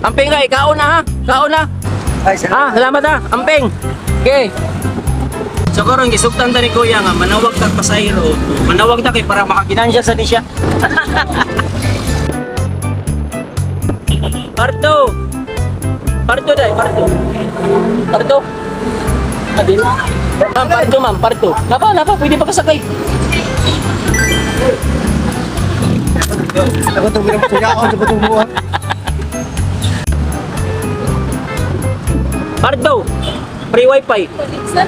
Amping kay, kaon na ha. Kaon na. Ay, Ha, salamat ha. Amping. Okay. So karon gisugtan ta ni kuya nga manawag tag pasahero, manawag ta kay para makaginansya sa ni siya. Pardo. Pardo dai, pardo. Pardo. Adin. Ma'am, pardo ma'am, pardo. Napa, napa, pwede pa kasakay. Ako itong kuya ako sa buong. Pardo. Free wifi.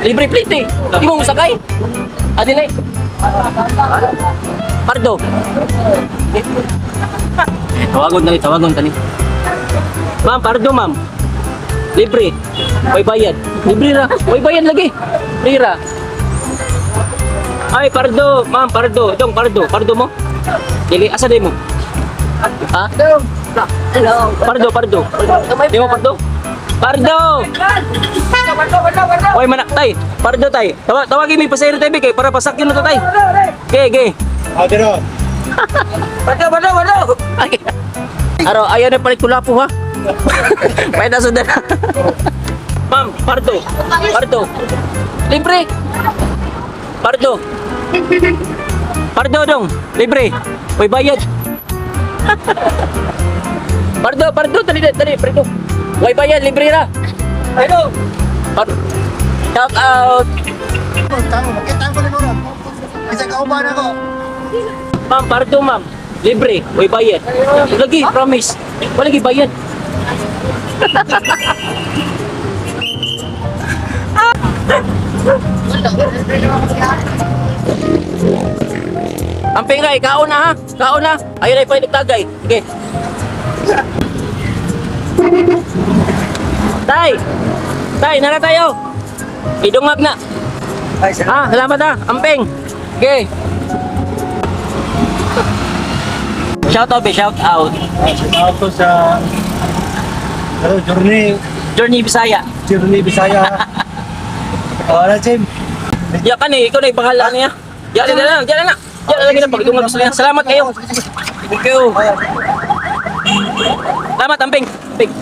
Libre plate eh. Di mo masakay. Adin eh. Pardo. Tawagon tani, tawagon tani. Ma'am, pardo ma'am. Libre. Way bayad. Libre ra. Way bayad lagi. Libre ra. Ay, pardo, ma'am, pardo. Dong, pardo. Pardo mo? Dili, asa day mo? Ha? Hello. Pardo, pardo. Di mo pardo? Pardo! Oy manak tay. Pardo tay. Tawagin mi pasahero tay kay para pasakyon na to tay. Ge, ge. Ah, dito. Pardo, pardo, pardo. Ay. Aro, ayaw na palit kulapo ha. May nasundan. Ma'am, pardo. Pardo. Libre. Pardo. Pardo dong. Libre. May bayad. Pardo, pardo, dali, dali, pardo. Way bayad, libre ra. Hello. Pardo. Shout out. Tama, makita ko ni Moro. Isa ka uban ako. Ma'am, pardo ma'am. Libre, way bayad. Lagi, promise. Wala lagi bayad. Amping kay, kaon na ha. Kaon na. Ayun ay pa tagay. Sige. Tay. Tay, nara tayo. Idungag na. Ay, salamat. Ah, salamat ha. Amping. Okay. Shout out, be, shout out. Shout out sa ano, Journey, Journey Bisaya. Journey Bisaya. Wala, Jim. Ya ka ni, ikaw na ibahala niya. Ya na lang, ya na lang. Ya na lagi na pagdungag sa niya. Salamat kayo. Thank you. Salamat, Amping. Amping.